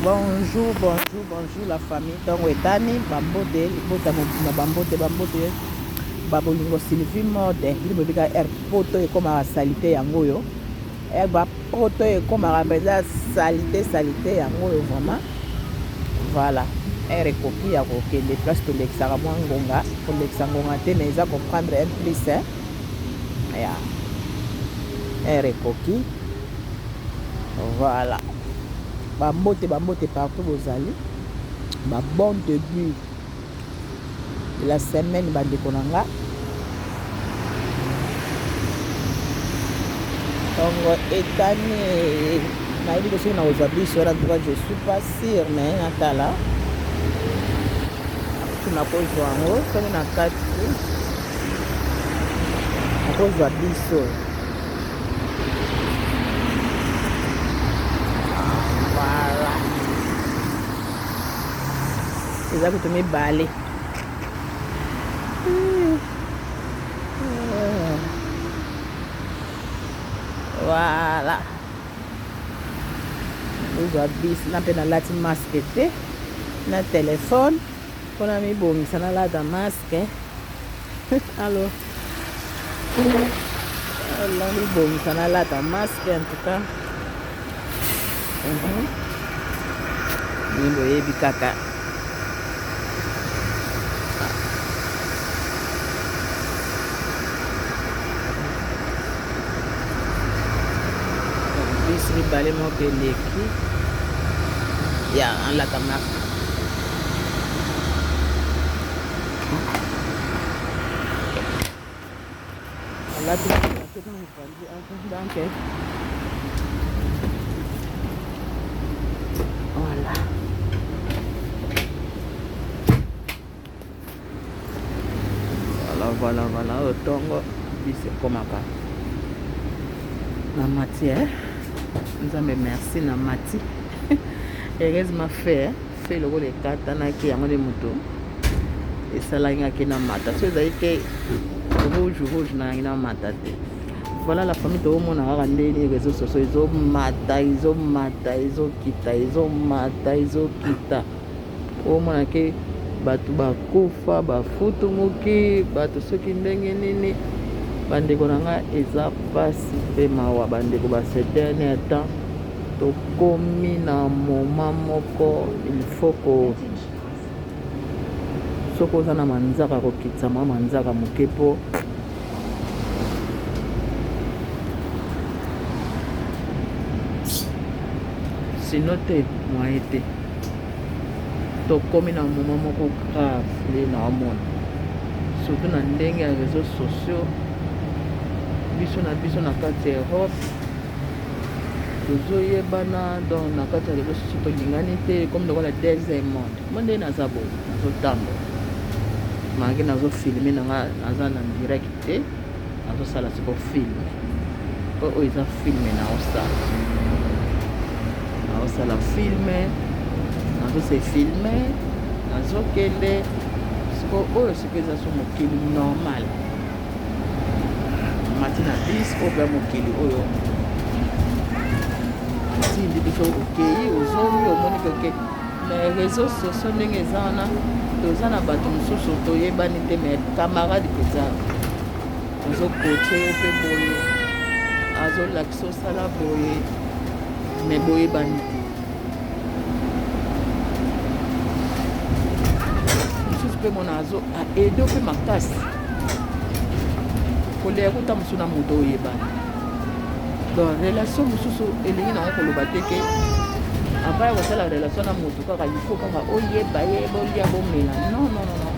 Bonjour, bonjour, bonjour la famille. Ntongo etani, bambote, libota mobimba, bambote, bambote, babolingo Sylvie Mode, bino bobika air poto ekomaka salite yango oyo. Eh, ba poto ekomaka mpenza salite salite yango oyo vraiment. Voilà. Air ekoki ya kokende place tolekisaka mwa ngonga, kolekisa ngonga te mais eza comprendre un plus hein. Ya. Air ekoki. Voilà. Ba mbote ba mbote partout bozali. Ba bon début de la semaine bandeko na nga. Tongo etani nayebi te soki nakozwa biso wana en tout cas je suis pas sûr mais natala soki nakozwa yango soki na kati nakozwa biso Voilà. Eza kutu mibale. Voilà. Ozwa bis na mpe nalati masque te na telefone mpo na mibongisa nalata masque. Allo. Namibongisa nalata masque en tout cas. Mhm. Bino boyebi kaka. Bisi mibale moko eleki ya alata masque. Alati donc voilà. Voilà, voilà, voilà. Oyo ntongo bisi ekomaka na mati eh? Nzambe merci na mati heureusement fait Fe lokola ekatanaki yango nde moto esalaki nga ke namata so ezali te rouge rouge nayangi namata te. Voilà la famille, tokomona kaka ndenge nini réseau sociaux ezomata ezomata ezokita ezomata ezokita. Omona ke bato bakufa bafutumuki bato soki ndenge nini. Bandeko na ngai eza mpasi mpe mawa bandeko ba ces dernier temps tokomi na moment moko il faut ko soki oza na manzaka kokitisa mwa manzaka moke mpo sino te moyen te tokomi na moment moko grave nde naomona surtout na ndenge ya réseaux sociaux biso na biso na kati ya Europe tozoyebana donc na kati ya réseau sociaux tolingani te comme lokola deuxième monde mo nde naza boye nazotambola malgré nazofilme na nga naza na direct te nazosala siko filme po oyo eza filme naosala naosala filme nazose filme nazokende siko oyo siko eza so mokili normal mati na bis oyo mpe mokili oyo tindi biso okei ozongi omoni koke na réseau sociaux ndenge eza wana toza na bato mosusu toyebani te mais camarade mpenza azokoche yo mpe boye azolakisa osala boye mais boyebani te mosusu mpe mona azo aide mpe makasi koleka kuta mosusu na moto oyebani. Donc relation mosusu elingi nango koloba te ke avant ya kosala relation na moto kaka il faut kaka oyeba ye bolia bomela. Non, non, non, non.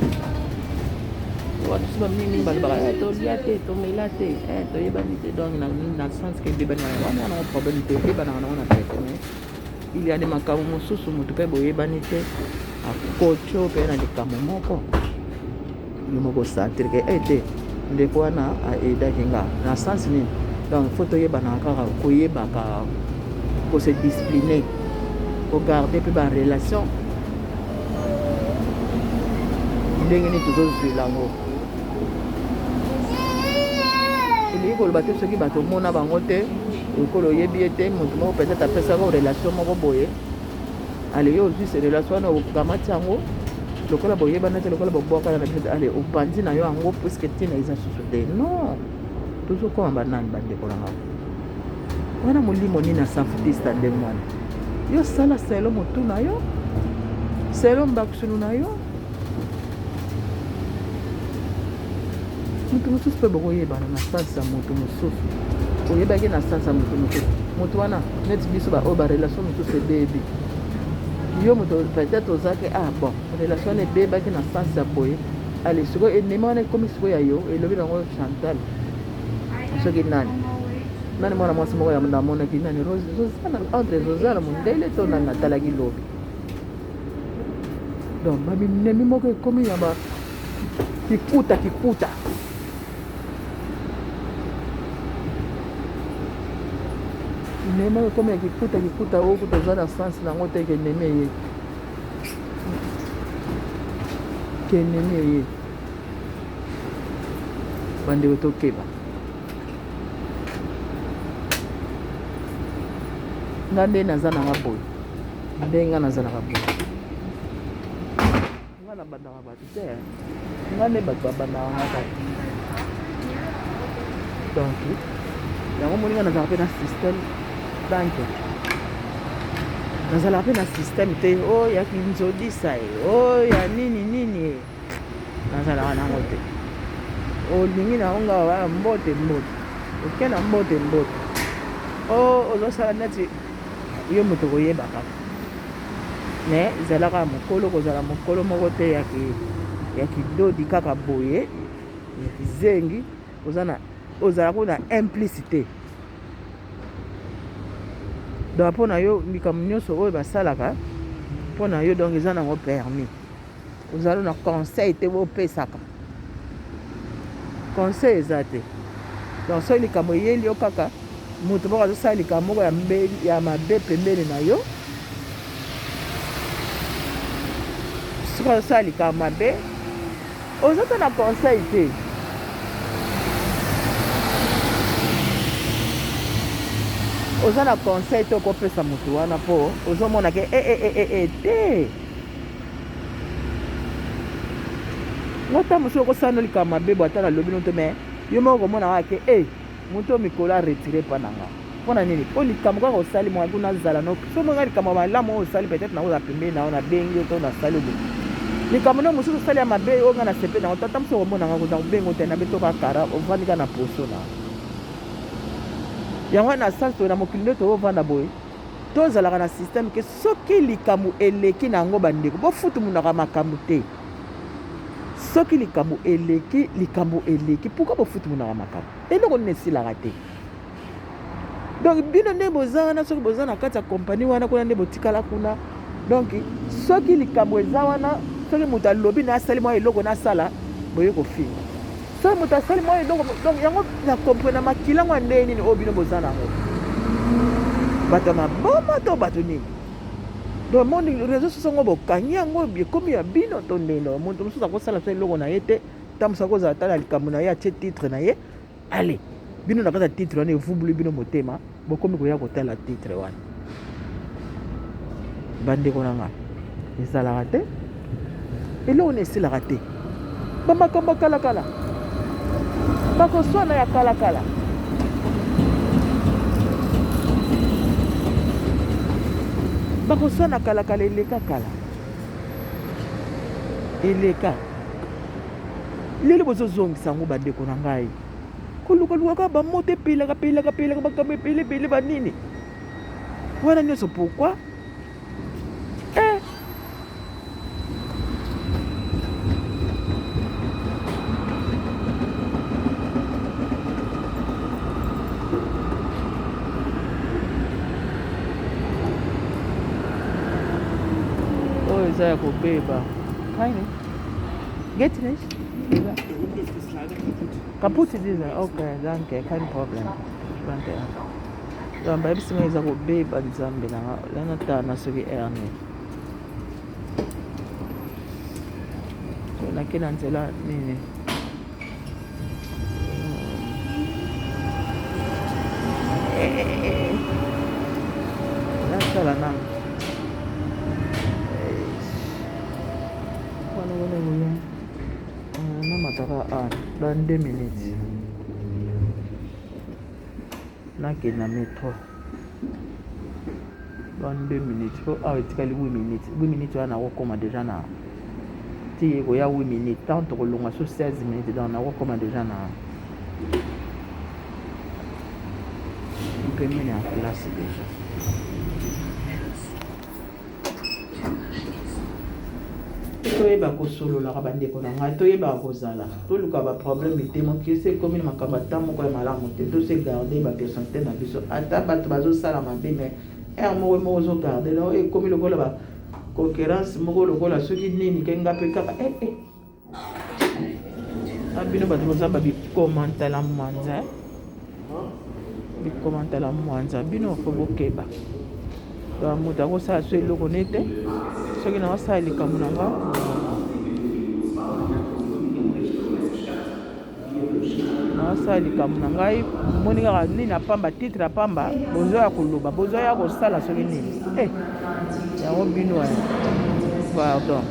Bato mosusu bamingi balobaka eh, tolia te tomela te eh, toyebani te. Donc na sens ke ebebani wana wana problème te, ebebanaka nango na pete mais il y a des makambo mosusu moto mpe boyebani te akoti oyo mpe na likambo moko yo moko sentir ke ete ndeko wana aedaki nga na sens nini. Donc faut toyebanaka kaka koyebaka kose discipliner kogarde mpe barelation ndenge nini tozozwela yango. Elingi koloba te soki bato omona bango te lokola oyebi ye te moto moko peut-être apesaka relation moko boye. Ale yo ozwi relation wana, okamati yango lokola boyebana te, lokola bobwakana na biso. Ale, opanzi na yo yango puisque ntina eza susu te. Non, tozokoma banani, bandeko na ngai? Wana molimo nini asafutista ndenge wana? Yo sala selo motu na yo, selo mbakisunu na yo. Moto mosusu mpe bokoyebana na sens ya moto mosusu, oyebaki na sens ya moto mosusu, moto wana neti biso baoyo barelation mosusu ebebi. Yo moto peut-être ozalaki, ah bon, relation wana ebebaki na sens ya boye. Ale, sikoyo enemi wana ekomi sikoyo ya yo, elobi nango Chantal, soki nani nani, mwana mwasi moko namonaki nani, Rosana, entre Rosana mondele to nani, natalaki lobi. Donc baminemi moko ekomi ya ba kikuta kikuta. Nemi moko ekomi ya kikuta kikuta, oyo kuta oza na sens nango te. Ke nemi eye, ke nemi eye. Bandeko, tokeba. Nga nde naza nanga boye, nde nga nazalaka boye. Nga nabandaka bato te, nga nde bato babandaka nga kaka. Donc yango moni, nga nazalaka mpe na système danke, nazalaka mpe na système te oyo ya kinzodisa ye, oyo ya nini nini ye, nazalaka nango te. Olingi na ngo nga wana, mbote mbote, oke na mbote mbote. O ozosala neti yo moto koyeba kaka, mais ezalaka mokolo, kozala mokolo moko te ya kidodi kaka boye, ya kizengi. Oza na, ozalaka na implicité. Donc mpo na yo, likambo nyonso oyo basalaka mpo na yo, donc eza nango permis. Ozala na conseil te, bopesaka conseil eza te. Donc soki likambo eyeli yo kaka, moto moko azosala likambo moko ya mabe pembeni na yo, soki azosala likambo mabe, oza ta na conseil te. Oza na conseil te okopesa motu wana, mpo ozomona ke e e e e te. Ngo ta mosusu okosala no likambo mabe bo, ata nalobi no te, mais yo moko komona kaka ke e moto oyo mikolo aretire mpa na nga. Mpo na nini? Mpo likambo kaka osali mwa kuna, azala no so monga likambo ya malamu oyo osali, peut-être nakozala pembeni na yo, nabengi yo to nasali oyo. Likambo no mosusu osali ya mabe oyo nga nasepe nango, tata mosusu okomona nga koza kobenga te, nabe toka kara, ovandi kaka na poso na yango wana. Na sens to na mokili nde toovanda boye, tozalaka na système ke soki likambo eleki na yango, bandeko, bofutumunaka makambo te. Soki likambo eleki, likambo eleki. Pourquoi bofutumunaka makambo? Eloko nini esilaka te? Donc bino nde boza wana, soki boza na kati ya kompani wana, kuna nde botikala kuna. Donc soki likambo eza wana, soki moto alobi na asali mwa eloko nasala boye, kofinga. Soki moto asali mwa eloko, donc yango na comprendre na makila ngo ya ndenge nini oyo bino boza nango, bato ya maboma to bato nini? Donc moni réseau sociaux ngo bokangi yango, ekomi ya bino to ndenge? Moto mosusu akosala so eloko na ye te, ta mosusu akozala tala likambo na ye, atie titre na ye. Ale, bino na kati ya titre wana evubuli bino motema, bokomi koya kotala titre wana. Bandeko na nga, ezalaka te, eloko na esilaka te. Bamakambo ya kalakala, bakoswana ya kalakala, bakoswana kalakala, eleka kala, eleka. Lelo bozozongisa yango. Bandeko na ngai, kolukaluka kaka bamoto epelaka pelaka pelaka, makambo ebele ebele, banini wana nyonso, pourquoi? Eh. Oyo eza ya kobeba. Keine. Geht nicht? Kaputt diese? Okay, danke, kein Problem. Danke. Donc bayebisi ngai eza kobeba. Nzambe na nga, lana tala na soki aire nini. Nake na nzela nini? Nasala nano. Wana ekoya namataka awa dans 2 minutes nakende na metro dans 2 minutes po awa etikali 8 minutes. 8 minutes wana nakokoma deja na ti ekoya 8 minutes, tant tokolonga so 16 minutes, donc nakokoma deja na pembeni ya place deja. Toyeba kosololaka, bandeko na ngai, toyebaka kozala, toluka baproblème te. Mokili se ekomi na makambo ata moko ya malamu te. Tose garder bapersonnalité na biso. Ata bato bazosala mabe, mais heure moko moko ozogarder na oyo ekomi lokola baconcurrence moko, lokola soki nini ke nga mpe kaka eh, eh. Na bino bato boza babikomantala mwanza, bikomantala mwanza, bino fo bokeba. Moto akosala so eloko ne te. Soki naosala likambo na nga, naosala likambo na ngai, moni kaka nini apamba, titre apamba, bozwa ya koloba, bozwa ya kosala soki nini. Eh, yango bino, pardon,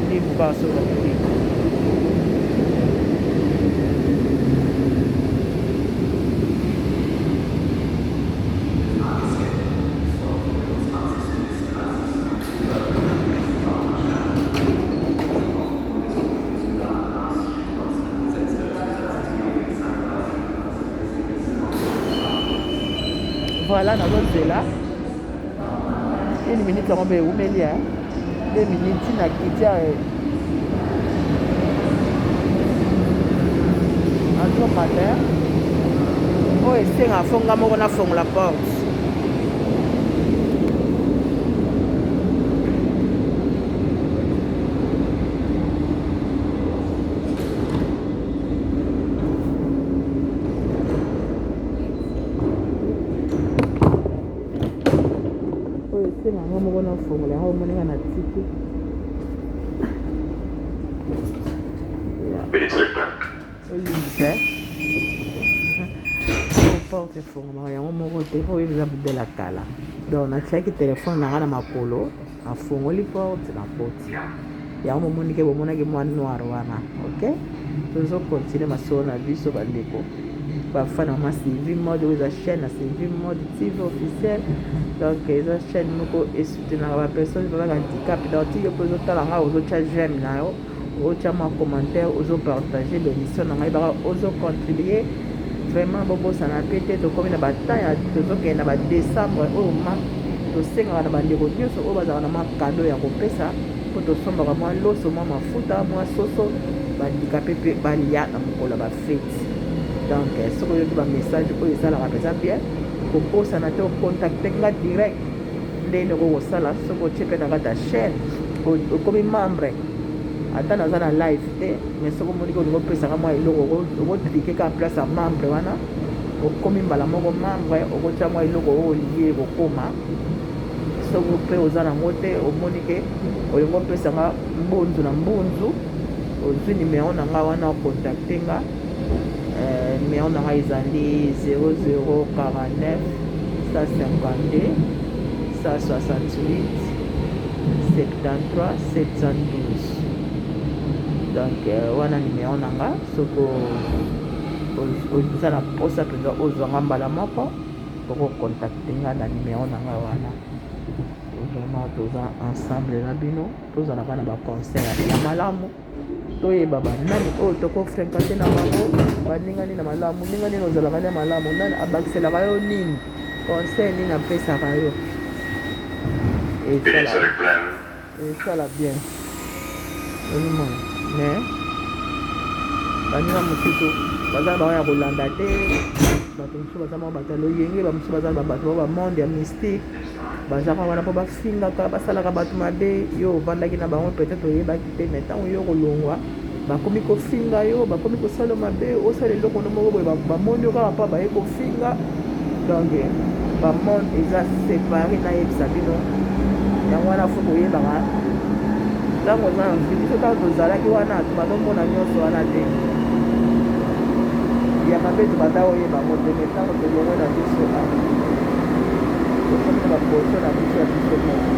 milimo kaka soki bakokeka. Voilà, nazozela une minute yango mpe ewumeli ya 2 minutes na kiti. Azomata oyo esengaka fo nga moko nafongola porte. Oyo esenga nga moko nafongola yango. Omoninga na tiki. Olimbisa, porte efongolaka yango moko te. Oyo eza modèle ya kala, donc natiaki telefone na nga na makolo, nafongoli porte, nakoti yango. Bomoni ke bomonaki mwa noir wana. Ok, tozocontinuer masolo na biso, bandeko bafan na Mama Sylvie Mode. Oyo eza chaîne na Sylvie Mode TV officiel. Donc eza chaîne moko esoutenaka bapersone bazaka handicap. Donc ti yo mpe ozotala nga, ozotya j'aime na yo, otya mwa commentaire, ozopartager baémission na ngai, baka ozocontribuer vraiment. Bobosana mpe te, tokomi na batemps ya tozokende na badécembre oyo. Ma tosengaka na bandeko nyonso oyo bazalaka na mwa cadeau ya kopesa, mpo tosombaka mwa loso, mwa mafuta, mwa soso, bahandicapé mpe balia na mokolo ya bafête. Donc soki oyoki bamessage oyo esalaka mpenza bien, kobosana te ocontacter nga direct. Ndenge okoki kosala, soki otie mpe na kati ya chaîne, okomi membre, ata naza na live te, mais soki omoniki olingi opesanga mwa eloko, okocliquer kaka place ya membre wana, okomi mbala moko membre, okotia mwa eloko oyo olingi, ekokoma. Soki mpe oza nango te, omoni ke olingi opesanga mbonzu na mbunzu, ozwi nimero na nga wana, ocontacter nga. Numéro na ngai ezali 0049 152 168 73 712. Donc wana numéro na nga. Soki oza na mposa mpenza ozwanga mbala moko, okocontacter nga na numéro na nga wana. Vraiment, toza ensemble na bino, tozalaka na baconseil ya malamu, toyeba banani oyo tokofréquenter na bango, baninga nini na malamu, ninga nini ozalaka nde malamu, nani abakiselaka yo nini, conseil nini apesaka yo, esala bien. Ozomona, mais baninga mosusu baza na bango ya kolanda te. Bato mosusu baza mwa bato ya loyenge, bamosusu baza na bato bao bamonde ya mystique, bazaka wana mpo bafingaka, basalaka bato mabe. Yo ovandaki na bango, peut-être oyebaki te, mais ntango yo kolongwa, bakomi kofinga yo, bakomi kosala mabe. Osala eloko no moko boye, bamoni yo kaka mpo baye kofinga. Donc bamonde eza séparé. Nayebisa bino yango wana, fo koyebaka ntango oza na vie. Biso ntango tozalaki wana, tobandomona nyonso wana te ya mabe, tobanda oyeba yango te. Mais ntango tolongwe na biso, tokomi na baposo na biso ya biso moko.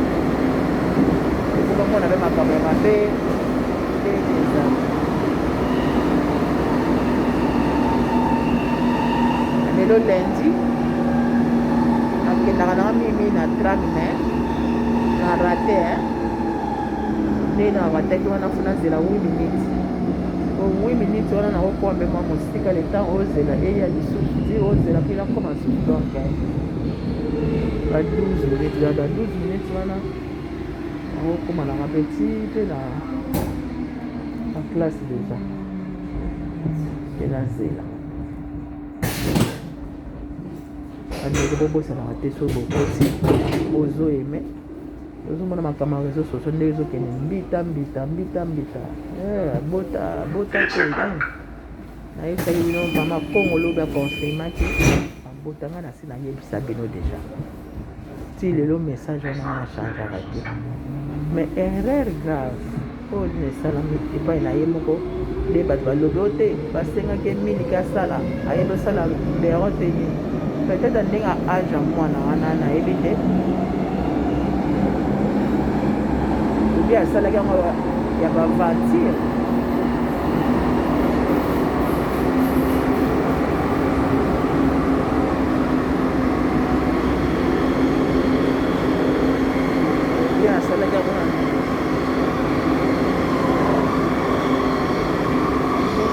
po bamona mpe makambo ya mabe ndenge eza. Lelo lundi nakendaka nanga mingi na tram mais na rate hein. Nde na rataki wana funa zela 8 minutes. Po 8 minutes wana nakokoma mpe mwa mosika le temps ozela eya lisusu ti ozela mpe nakoma lisusu donc ba 12 minutes ba 12 minutes wana nakokoma nanga mpe ti mpe na na classe deja mpe nazela. Bandeko bobosanaka te soki bokoti bozo aime ozomona makambo ya réseau sociaux ndenge ezokende mbita mbita mbita mbita eh, bota bota te eh. Nayebisaki bino mama Kongo lobi aconfirmaki abota nga nasi nayebisa bino deja ti lelo message wana nga na changeaka te mais erreur grave oyo nini esalami epai na ye moko nde bato balobi o te basengaki ye miliki asala ayebi osala bero te nini peut-être ndenge age ya mwana wana nayebi te obi asalaki yango ya baventure obi asalaki yango na ndenge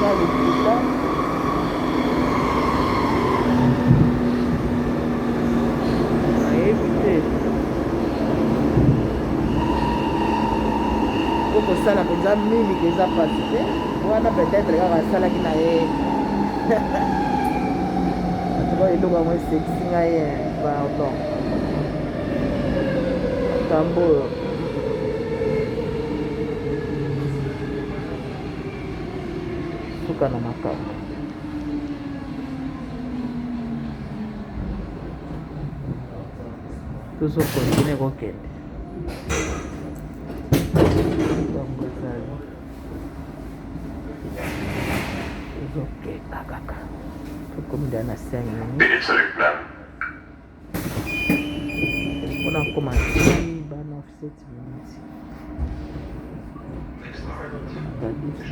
ya lokuta. Nayebi te po kosala mpenza miliki eza mpasi te wana peut-être kaka asalaki na ye atuka eloko yango esekisi ngai pardon makambo oyo suka na makambo. Tozo continuer kokende. Bongo ezali. Tozokenda kaka. Tokomi deja na 5 minutes. Mpona koma ti ba 9 7 minutes. Ba 12 minutes.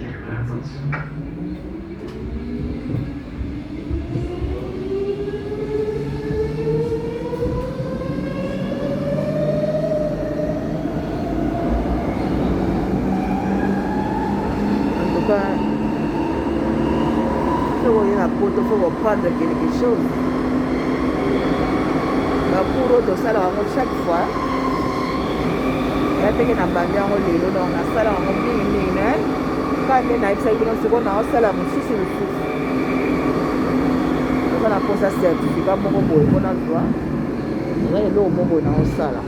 En tout cas, soki oye na poto faut koprendre quelque chose. Bacours oyo tosalaka yango chaque fois ya teke na bandi yango lelo donc nasala yango mingi mingi mais kaka nde nayebisaki bino sikoyo naosala mosusu lisusu oza na mposa certificat moko boye mpo nazwa eza eloko moko boye naosala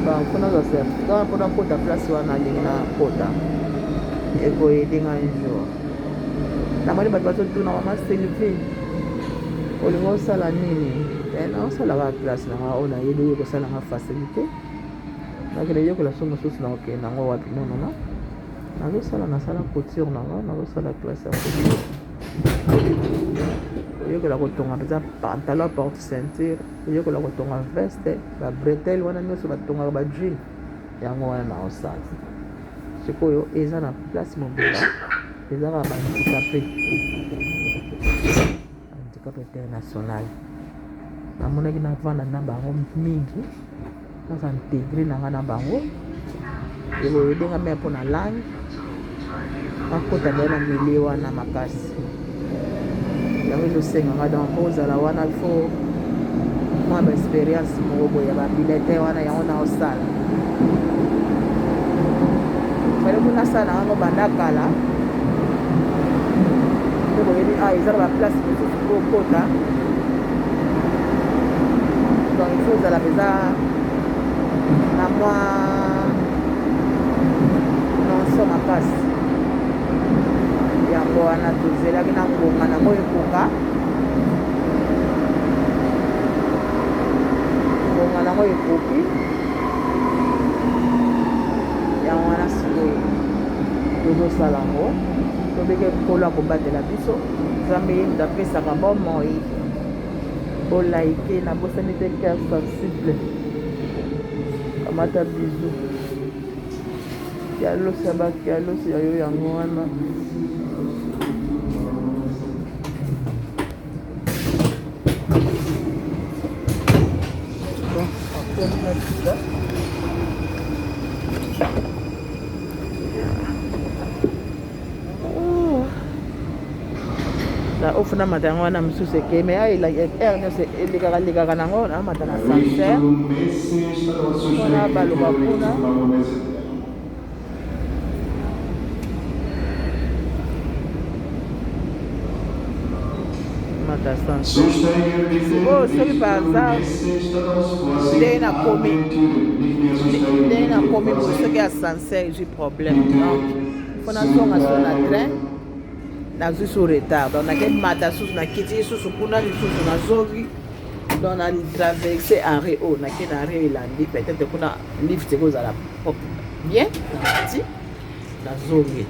mpo nazwa certificat mpo nakota place wana alingi nakota ekoyede nga un jour. Namoni bato bazotuna mama Sylvie olingi osala nini? Eh, naosala kaka classe na nga oyo nayebi oyo ekosala nga facilité nakende yekola so mosusu nakokende nango wapi? Non, non, non, nazosala nasala couture na nga, nazosala classe ya couture, koyekola kotonga mpenza pantalon porte ceinture, koyekola kotonga veste, ba bretelle wana nyonso batongaka ba jean, yango wana naosala sikoyo. Eza na place mobimba, eza kaka bahandicapé, handicap international. Namonaki navanda na bango mingi, naza intégré na nga na bango, ekoyedenga me mpo na langue nakota nde na milieu wana makasi. Yango ezosenga nga donc mpo ozala wana il faut mwa ba expérience moko boye ya babulletin wana. Yango naosala fale kuna nasala na yango banda kala mpe boyebi a eza na baplace mosusu mpo okota, donc il faut ozala mpenza na mwa nonso makasi. Yango wana tozelaki na ngonga nango ekoka, ngonga nango ekoki. Yango wana sikoyo tozosala yango. Tobeke Nkolo akobatela biso. Nzambe ye moto apesaka bomoi. Bolike, nabosani te, cœur sensible, kamata bisou. Kialos ya ba kialos ya yo yango wana. Bon, akomi na kita. Na ofu namata yango wana mosusu ekei me aire nyonso elekaka lekaka nango namata na ascenseur mpona baloba kuna. Mata ascenseur sikoyo soki par hasard ndenge nakomi ndenge nakomi boye soki ascenseur ezwi problème, donc mpo nazonga so na train, nazwi su retard. Donc nake mata susu, nakiti lisusu kuna, lisusu nazongi. Donc na traverse arrêt oyo, nake na arrêt elandi, peut-être kuna lift ekozala bien. Namati, nazongi.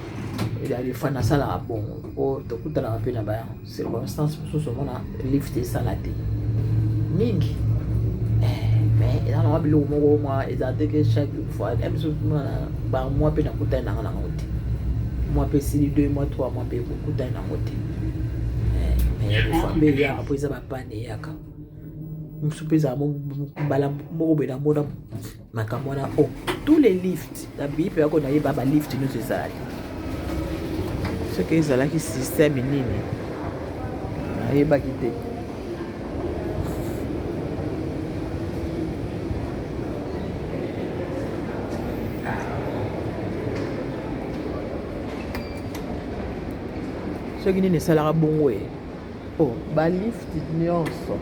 Des fois nasalaka bongo po tokutanaka mpe na ba circonstance mosusu, omona lift esala te mingi, mais eza nango biloko moko mwa eza te ke chaque fois. Biso par mois mpe nakutani nanga nango te. Mois mpe esili, 2 mois, 3 mois mpe kokutani nango te. Mais des fois mpe eyaka mpo eza bapanne eyaka mosusu mpe ezala mbala moko boye. Namona makambo wana o tous les lifts na bii mpe yako nayeba balift nyonso ezala te. Soki ezalaki système nini, nayebaki te. Soki nini esalaka bongo e o balift nyonso,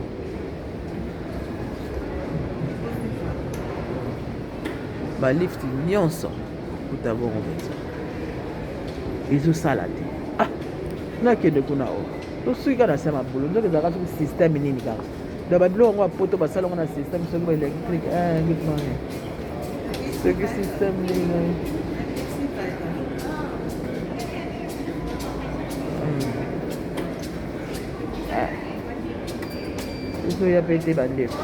balift nyonso kuta bongo mpenza ezosala te. Ah, nakende kuna o tosuki kaka na se ya mabulu. Nzoka ezalaka soki système nini kaka. Donc babiloko yango ya poto basala yango na système soki ba électrique. Good morning. Soki système nini. Ezoya mpe te, bandeko,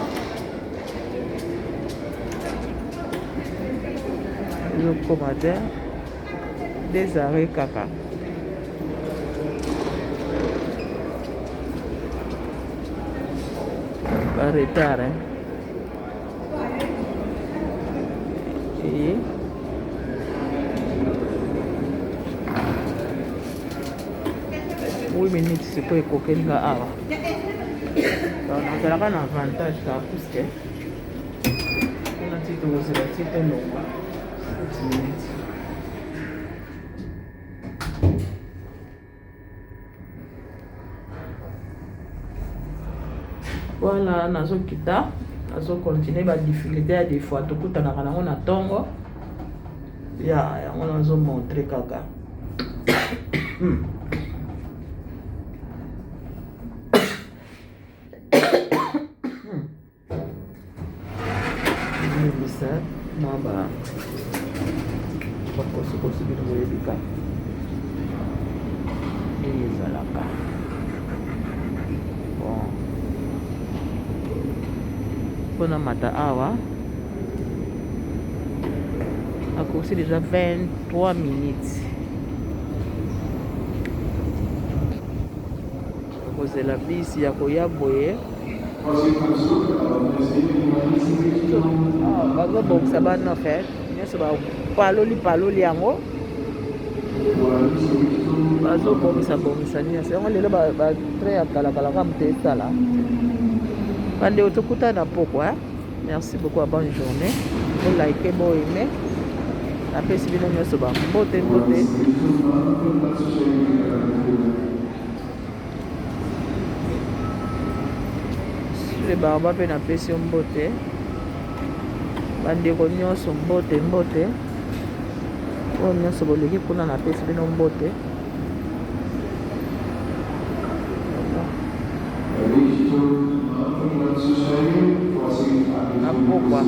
ezokoma te. Des arrêts kaka. Ba retard, hein? Et 8 minutes sikoyo ekokeli nga awa. Donc nazalaka na avantage kaka puisque kuna ti tokozela ti tolongwa 7 minutes. Voilà, nazokita, nazocontinue. Badifficulté ya des fois tokutanaka nango na ntongo ya yango, nazomontre kaka. Ebisa mwa ba bakosokoso, bino boyebi kaka ndenge ezalaka. Bon, mpona mata awa akosi déjà 23 minutes. Kozela bisi ya koya boye, bazobongisa bana fe nyonso, bapaloli paloli yango, bazobongisa bongisa nyonso yango. Lelo batrain ya kalakala kaka moto esala. Bandeko, tokutana na pokwa. Merci beaucoup, bonne journée. Bolike, boaime. Napesi bino nyonso bambote mbote. Sule Barba mpe napesi yo mbote. Bandeko nyonso, mbote mbote. Oyo nyonso boleki kuna, napesi bino mbote. Na pokwa.